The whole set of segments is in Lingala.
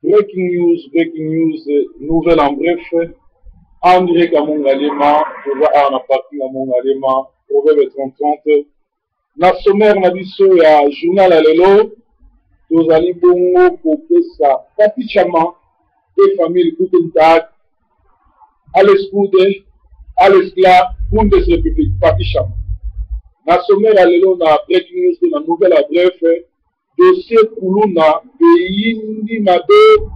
Breaking news, breaking news, nouvelle en bref. En direct à Mongalema, toza awa na parking ya Mongalema, proverbe 30 Na sommaire na biso ya journal ya lelo, tozali bongo kopesa Papi Chama et famille Guten Tag, alles Gute, alles klar, Bundesrepublik, Papi Chama. Na sommaire ya lelo na breaking news na nouvelle ya bref, Dossier kuluna eyindi mabe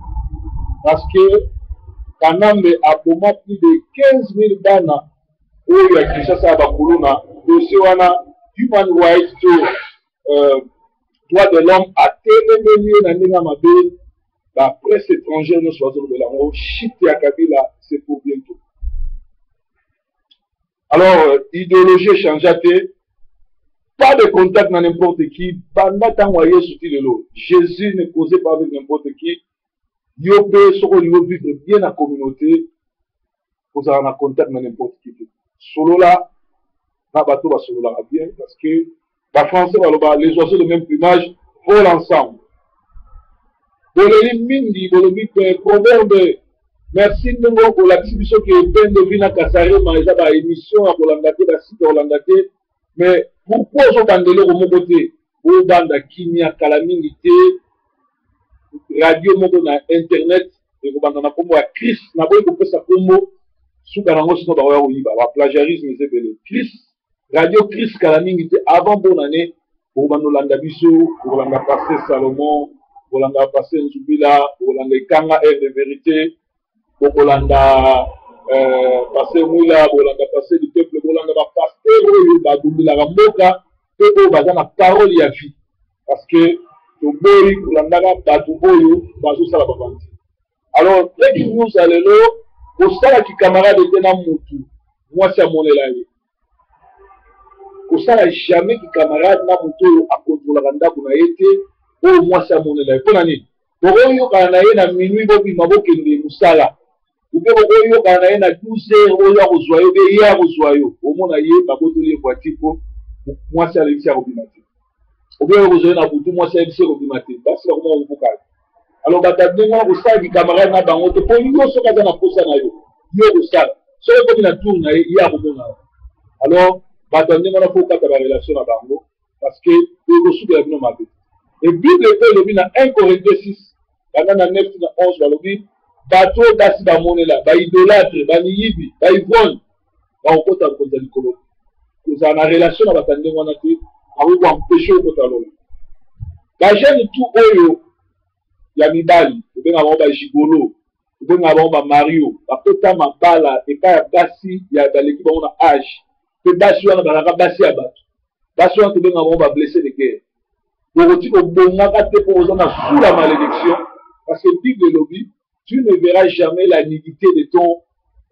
parce que Kanambe aboma plus de 15.000 bana oyo ya Kinshasa ya ba kuluna. Dossier wana human rights to droit de l'homme atelemeli ye na ndenge ya mabe. Ba presse étrangère nyonso bazolobela yango. Chute ya Kabila c'est pour bientôt. Alors idéologie echangea te, pas de contact na n'importe qui. Banda ntango ya Yesu ti lelo, Jésus ne causait pas avec n'importe qui. Yo mpe soki olingi ovivre bien na communauté, kozala na contact na n'importe qui te. Solola na bato basololaka bien, parce que ba français baloba les oiseaux de même plumage volent ensemble. Boleli mingi, bolobi pe proverbe. Merci ndenge olakisi biso ke Pendo Vina Kasarema eza ba émission ya kolanda te, ba site ya kolanda te. Mais pourquoi ozobanda eloko moko te? Bobanda kimia kala mingi te. Radio moko na internet ekobanda na kombo ya Chris. Naboyi kopesa kombo suka nango, sino bakoya koyiba. Ba plagiarisme eza ebele. Chris, Radio Chris kala mingi te, avant bonne année bokobanda olanda biso, bokolanda Pasteur Salomon, bokolanda Pasteur Nzubila, bokolanda Ekanga Air de Vérité, bokolanda Pasteur Mwila, bokolanda Pasteur du Peuple, bokolanda ba pasteur oyo babundelaka mboka mpe oyo baza na parole ya vie, parce que toboyi kolandaka bato oyo bazosala babanti. Alors breaking news ya lelo, kosala ki camarade te na mutu mwasi amonela ye. Kosala jamais ki camarade na mutu oyo akontrolaka ndako na ye te, oyo mwasi amonela ye. Mpo na nini? Bokoyokana na ye na minuit, bobima bokende mosala, ube bokoyokana na ye na 12 heures oyo akozwa yo, be ye akozwa yo, omona ye babotoli ye voiture mpo mwasi alekisi akobima te, obe okozwa ye na butu mwasi ayebisi ekobima te, basi bakoma kobuka. Alors bato ya ndenge wana kosala ki camarade na bango te, mpo yo soki aza na posa na yo, yo kosala soki ekomi na tour na ye, ye akomona yo. Alors bato ya ndenge wana fo okata ba relation na bango, parce que ekosukela bino mabe. E Bible mpe elobi na 1 Corinthiens 6 banda na 9 na 11, balobi bato oyo basi bamonela, ba idolâtre, ba miyibi, ba ivrogne, bakokota bokonzi ya likolo. Kozala na relation na bato ya ndenge wana te, bakoki koempêche okota lola. Ba jeune tout oyo ya mibali, tobengaka bango ba gigolo, tobengaka bango ba mario, bakota mabala epai ya basi ya baleki bango na age, mpe basi wana bazalaka basi ya bato. Basi wana tobengaka bango ba blessé de guerre. Bokoki kobongaka te mpo boza na sous la malédiction, parce que Bible elobi tu ne verras jamais la nudité de ton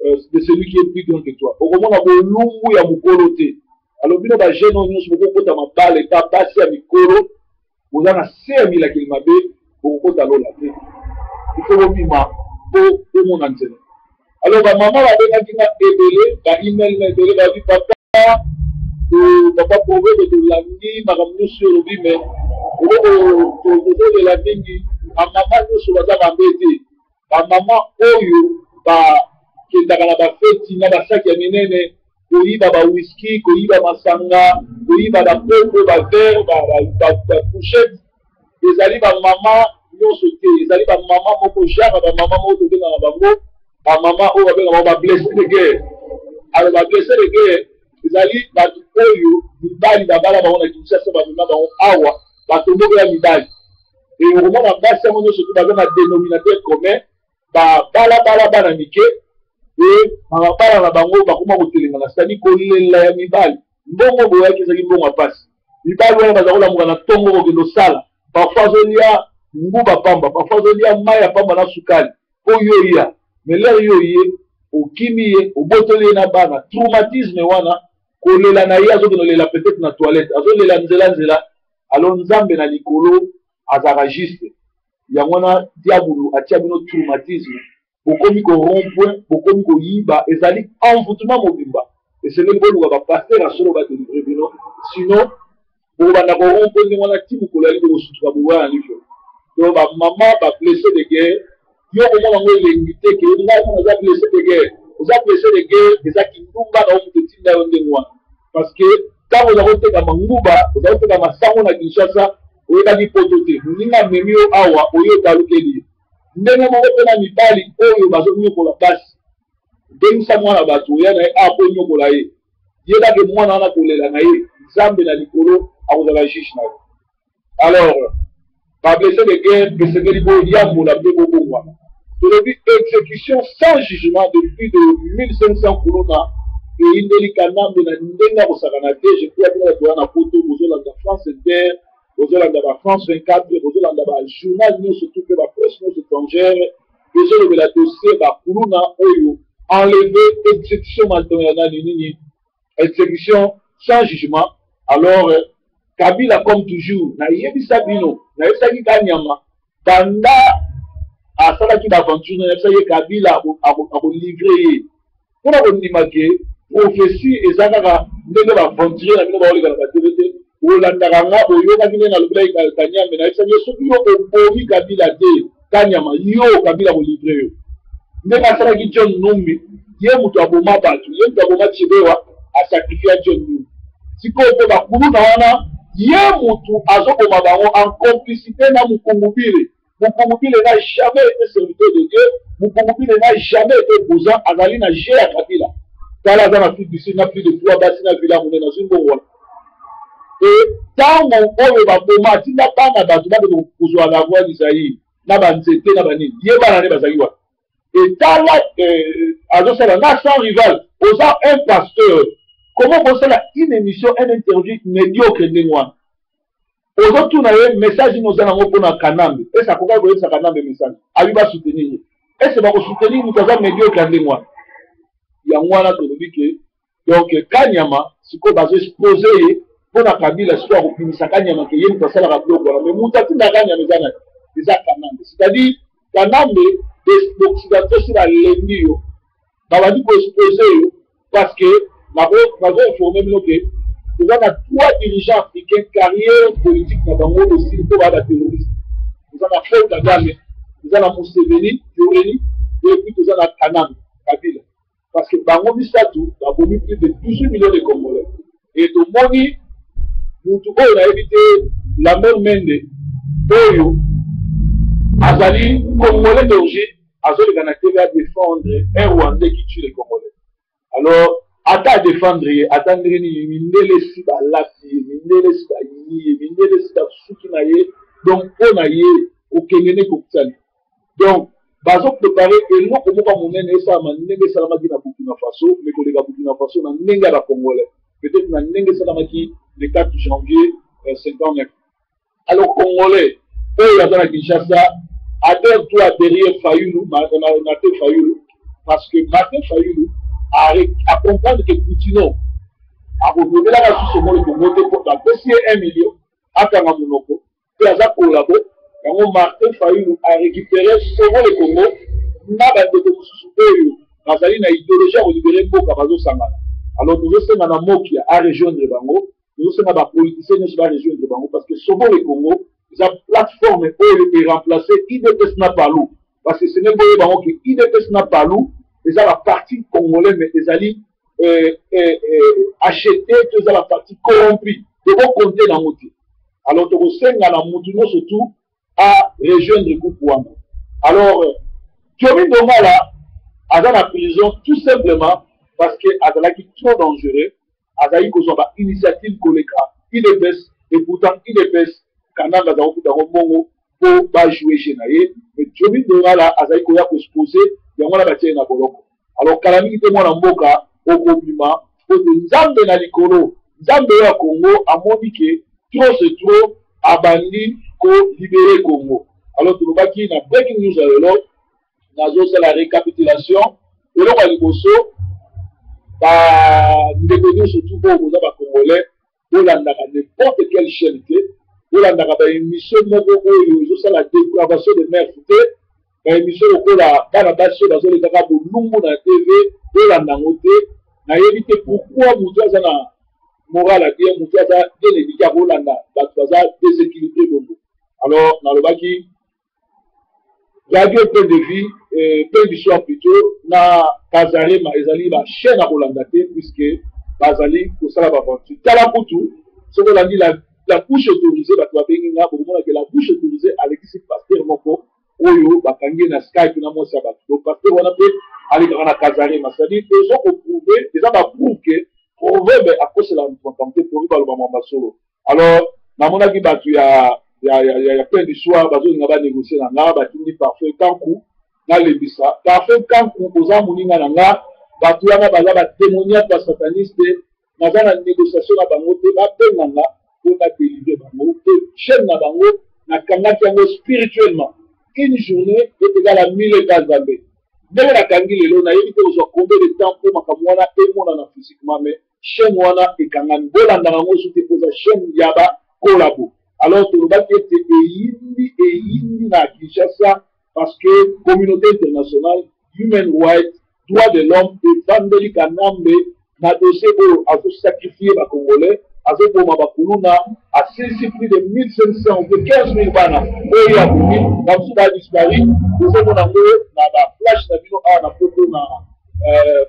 de celui qui est plus grand que toi. Okomona bolumbu ya mokolo te. Alors bino ba jeune oyo nyonso bokokota mabala epa basi ya mikolo, boza na se ya milakeli mabe, bokokota lola te. Il faut bobima po bomona nzela. Alors ba mama babengaki nga ebele, ba email na ebele, babi papa, papa proverbe tolandi makambo nyonso oyo olobi, mais eloko tozolela mingi, ba mama nyonso baza mabe te. Ba mama oyo bakendaka na bafeti na basaki ya minene, koyiba ba whisky, koyiba masanga, koyiba ba kopo, ba verre, ba couchette, ezali ba mama nyonso te. Ezali ba mama moko genre ba mama moko tobengaka bango ba mama oyo babengaka bango ba blessé de guerre. Alors ba blessé de guerre ezali bato oyo mibali babala bango na Kinshasa, bamema bango awa, batombokela mibali. E okomona basi yango nyonso te baza na dénominateur commun, babalabala bana mike, e mabala na bango bakoma kotelengana, c'est-à-dire kolela ya mibali. Mbongo boyaki ezalaki mbongo ya pasi. Mibali wana baza kolamuka na ntongo kokende osala, parfois azolia nguba pamba, parfois azolia mai ya pamba na sukali mpo yo ya mais lere yo ye okimi ye, obotoli ye na bana. Traumatisme wana, kolela na ye, azokende kolela peut-être na toilette, azolela nzela nzela. Alors Nzambe na likolo azalaka juste, yango wana diabulu atia bino traumatisme, bokomi ko rond-point, bokomi koyiba, ezali envoûtement mobimba. Esengeli boluka ba pasteur ya solo ba délivrer bino, sinon bokobanda ko rond-point ndenge wana ti mokolo yali bokosutuka bokoya na lifelo. Donc ba mama ba blessé de guerre, yo komona yango elengi te ke ngai moko naza blessé de guerre. Oza blessé de guerre eza kindumba na yo moto etinda yo ndenge wana. Parce que ntango oza koteka manguba, oza koteka masango na Kinshasa, oyebaki poto te. Moninga amemi yo awa, oye otalukeli ye. Ndenge moko mpe na mibali oyo bazonyokola basi. Bengisa mwana bato oya na ye awa mpo onyokola ye. Yeba ke mwana wana kolela na ye, Nzambe na likolo akozala juge na yo. Alors, ba blessés de guerre esengeli boyambola mpe bobongwana. Tolobi exécution sans jugement de plus de 1500 kuluna eyindeli Kanambe na ndenge ya kosakana te. Je crois bino bato wana poto bozolanda France Inter, bozolanda ba France 24, bozolanda ba journal nyonso tout mpe ba presse nyonso étrangère ezolobela dossier ba kuluna oyo enlevé exécution ya nani nini exécution sans jugement. Alors Kabila comme toujours nayebisa bino, nayebisaki Kanyama banda asalaki baaventure, nayebisaki ye Kabila akolivre ye mpona kondima ke prophetie eza kaka ndenge baaventurier na bino baoleka na batv te. Olandaka nga, oyokaki nde nalobelaki Kanyame, nayebisaki ye soki yo obomi Kabila te, Kanyama, yo Kabila akolivre yo ndenge asalaki John Numbi. Ye moto aboma bato, ye moto aboma Chebewa, asakrifia John Numbi. Sikoyo mpe bakuluna wana ye motu azoboma bango en complicité na Mukungubile. Mukungubile n'a jamais été serviteur de Dieu, Mukungubile n'a jamais été opposant, azali na jeu ya Kabila. Tala aza na Afrique du Sud na plus de trois basi na villa monene, azwi mbongo wana. E ntango oyo baboma, atinda bana bato bakende kozwa la voix du Zaïre na banzete na banini, ye bana nde bazali wana. Etala azosala na sans rival, oza un pasteur, comment kosala une émission, une interview médiocre ndenge wana? Ozotuna ye message nini oza nango mpona Kanambe? Ese akokaki koyebisa Kanambe message abi basoutenir ye? Ese bakosoutenir moto aza médiocre ya ndenge wana? Yango wana tolobi ke donc Kanyama sikoyo bazo expose ye mpona Kabila. Sikoyo akobimisa Kanyama ke ye moto asalaka biloko wana, mais moto atinda Kanyama eza nani? Eza Kanambe. C'est-à-dire Kanambe, baoccidentaux si balembi yo, babandi koexpose yo, parce que nazo informe bino ke toza na trois dirigeants africains carrière politique na bango esili mpo baa baterroriste. Toza na Paul Kagame, toza na Museveni Yoweri, et puis toza na Kanambe Kabila, parce que bango misato babomi plus de 18 millions de Congolais. Et tomoni mutu oyo nayebi te, Lambert Mende, oyo azali Congolais d'origine, azoleka na TV adéfendre un Rwandais qui tue les Congolais. Alors ata adéfendre ye ata ndenge nini, mindele esi balati ye, mindele esi bayini ye, mindele esi basuki na ye. Donc mpo na ye kokende nde kokutani. Donc bazoprépare eloko moko ya monene esalama ndenge esalamaki na Burkina Faso, mais koleka Burkina Faso na ndenge ya bacongolais, peut-être na ndenge esalamaki le 4 janvier 59. Alors Congolais oyo aza na Kinshasa, adhère toi derrière Fayulu, Martin Fayulu, parce que Martin Fayulu a comprendre que Poutino akolobelaka susu molo Congo te, po bapesi ye 1 million akanga monoko mpe aza kolabo yango. Martin Fayulu a récupéré Sauvons le Congo na bandeko mosusu oyo bazali na idéologie ya kolibérer mboka, bazosangana. Alors tozosenga na Mokia a rejoindre bango, tozosenga bapoliticien nyonso ba rejoindre bango, parce que Sauvons le Congo eza plateforme oyo eremplace UDPS na PALU, parce que esengeli boyeba bango ke UDPS na PALU eza baparti congolais, mais ezali acheté to eza baparti corrompu, tokokonte nango te. Alors tokosenga na mutu nyonso tu a rejoindre groupe wana. Alors Diomi Ndongala aza na prison tout simplement parce que azalaki trop dangereux, azalaki kozwa ba initiative koleka UDPS, et pourtant UDPS Kananga aza kofuta yango mbongo mpo bajoue jeu na ye, mais Diomi Ndongala azalaki koya koexpose yango wana batie ye na boloko. Alors kala mingi te mwana mboka okobima, po te Nzambe na likolo, Nzambe oyo ya Congo amoni ke trop c'est trop, abandi kolibérer Congo. Alors tolobaki na breaking news ya lelo, nazosala récapitulation. Eloko ya liboso, bandeko nyonso tu oyo boza bacongolais, bolandaka n'importe quelle chaîne te, bolandaka baémission moko oyo ezosala dépravation de mœurs te, baémission lokola bana basi oyo bazolekaka bolumbu na TV, bolanda yango te. Nayebi te pourquoi moto aza na moral ya bien, moto aza bien éduqué akolanda bato baza déséquilibré bongo. Alors nalobaki Radio Pain de Vie, Pain du Soir plutôt, na Kazarema ezali ba chaîne ya kolanda te puisque bazali kosala ba aventure. Tala kutu soki olandi la, la bouche autorisée, bato babengi nga, bokomona ke la bouche autorisée alekisi pasteur moko oyo bakangi ye na Skype na mwasi ya bato. Donc pasteur wana mpe alekaka na Kazarema, c'est-à-dire ezo koprouve, eza ba preuve ke proverbe akosela moto makambo te, proverbe aloba mwamba solo. Alors namonaki bato ya ya ya ya, ya plein du soir bazolinga ba négocier na nga, batindi Parfait Kanku nalembisa. Parfait Kanku oza moninga na nga, bato wana baza ba démoniaque, ba sataniste, naza na négociation na bango te, babenga nga mpo na délivrer bango mpe chaîne na bango nakangaki yango spirituellement. Une journée est égale à 1000 états Nzambe. Ndenge nakangi lelo nayebi te kozwa combien de temps mpo makambo wana emonana physiquement, mais chaîne wana ekangami, bolandaka yango soki te mpo eza chaîne ya ba collabo. Alors tolobaki ete eyindi eyindi na Kinshasa parce que communauté internationale, human rights, droit de l'homme evandeli Kanambe na dossier oyo azosacrifie ba Congolais, azoboma bakuluna, asilisi plus de 1500 ou 15 000 bana oyo abomi, bamosusu ba disparu. Bozomona yango na ba flash na bino awa na poto na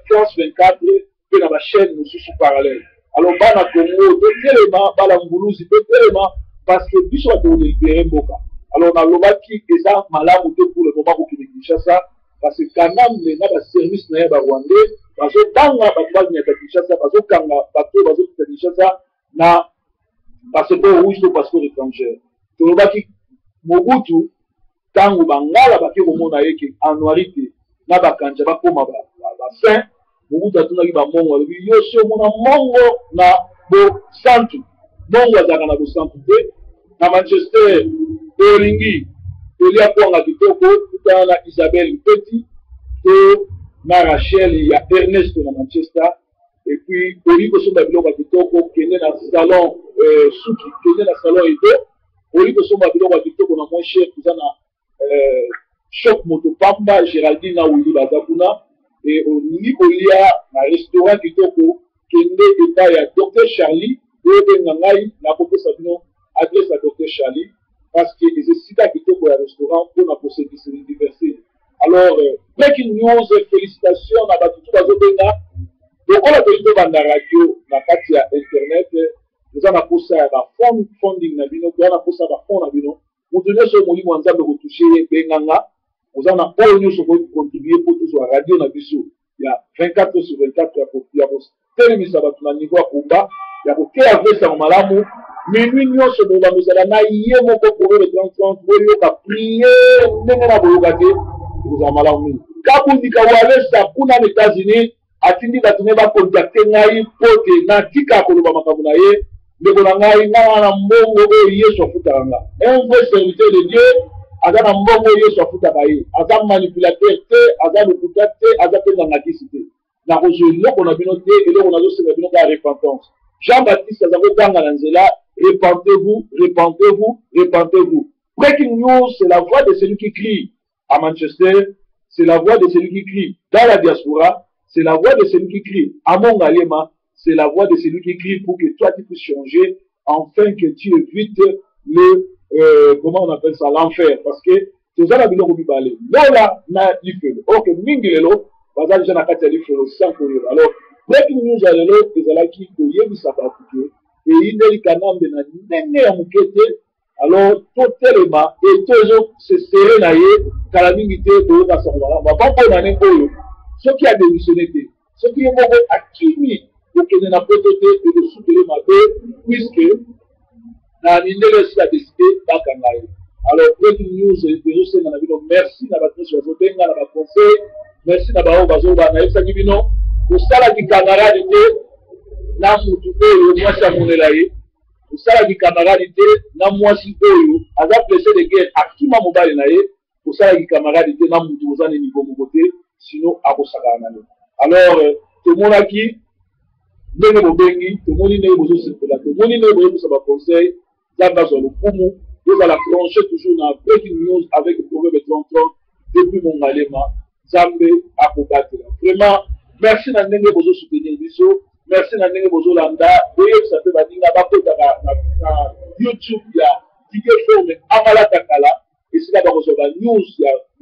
France 24 mpe na ba chaîne mosusu parallèle. Alors bana Congo totelema, bana Nguluzi totelema, parce que biso bato kolibere mboka. Alors nalobaki eza malamu te pour le moment kokende Kinshasa, parce que Kanambe na ba service na ye ba Rwandais bazobanga bato banyata Kinshasa, bazokanga bato bazokita Kinshasa na passeport rouge to passeport étranger. Tolobaki Mobutu ntango bangala bake komona ye ke anuarite na bakanja bakoma ba saint, Mobutu atunaki bamongo, alobi yo si omona mongo na bosantu? Mongo azalaka na bosantu te. Na Manchester olingi tolia kwanga kitoko, kutana na Isabelle Mpeti to na Rachel ya Ernesto na Manchester. Et puis olingi kosomba biloko ya kitoko, kende na salon suki, kende na salon Edo. Olingi kosomba biloko ya kitoko na moins cher, toza na shop moto pamba, Géraldine na Willy baza kuna. E olingi kolia na restaurant kitoko, kende epai ya Dr Charlie, oyobenga ngai nakopesa bino adresse ya Dr Charlie, parce que eza esika kitoko ya restaurant mpona kosekisa divertir. Alors breaking news, félicitations na bato tu bazobenga. Lokola tolingi tobanda radio na kati ya internet, toza na posa ya ba funding na bino, toza na posa ya ba fond na bino. Moto nyonso molimo ya Nzambe kotouche ye, benganga. Oza na oyo nyonso okoki kocontribue mpo tozwa radio na biso ya 24 sur 24 ya kotelemisa bato na niveau ya komba ya koteya vrai sango malamu. Minuit nyonso bobanda ozala na ye moko proverbe 30, boyoka priere ndenge na boyoka te, ekozala malamu mingi. Kabundika Walesa kuna na États-Unis atindi bato ne bacontacte ngai mpo te natika koloba makambo na ye. Ndeko na ngai, ngai na mbongo oyo Yesu afutaka nga. Un vrai serviteur de Dieu aza na mbongo oyo Yesu afutaka ye, aza manipulateur te, aza lokuta te, aza mpe ngangakisi te. Nakozwa eloko na bino te, eloko nazosenga bino kaka repentance. Jean Baptiste aza koganga na nzela: repentez-vous, repentez-vous, repentez-vous. Breaking news, c'est la voix de celui qui crie à Manchester, c'est la voix de celui qui crie dans la diaspora, c'est la voix de celui qui crie à Mongalema, c'est la voix de celui qui crie pour que toi tu puisses changer, afin que tu évites le, comment on appelle ça, l'enfer. Parce que toza na biloko mibale, lola na lifelo. Ok, mingi lelo baza déjà na kati ya lifelo sans koyeba. Alors breaking news ya lelo ezalaki koyebisa bato ke eyindeli Kanambe na ndenge ya moke te. Alors totelema, eto ezosesere na ye kala mingi te, boyoka sango malamu. Bapamponane oyo soki adémissionne te, soki ye moko akimi kokende na poto te, ekosukele mabe, puisque na mindele esi badécider bakanga ye. Alors breaking news ezosenga na bino merci na bato nyonso bazobenga na baconseil, merci na baoyo bazoba. Nayebisaki bino kosalaki camarade te na mutu oyo mwasi amonela ye, kosalaki camarade te na mwasi oyo aza blessé de guerre, akima mobali na ye, kosalaki camarade te na mutu oza na niveau moko te, sinon akosakana na yo. Alors tomonaki ndenge bobengi, tomoni ndenge bozosepela, tomoni ndenge boyebisa baconseil. Nzambe azwa lokumu. Bozala branché toujours na breaking news avec Proverbe 30 depuis Mongalema. Nzambe akobatela. Vraiment merci na ndenge bozosoutenir biso, merci na ndenge bozolanda. Boyebisa mpe baninga bakotaka na YouTube ya Didier Forme Amalata Kala, esika bakozwa ba news ya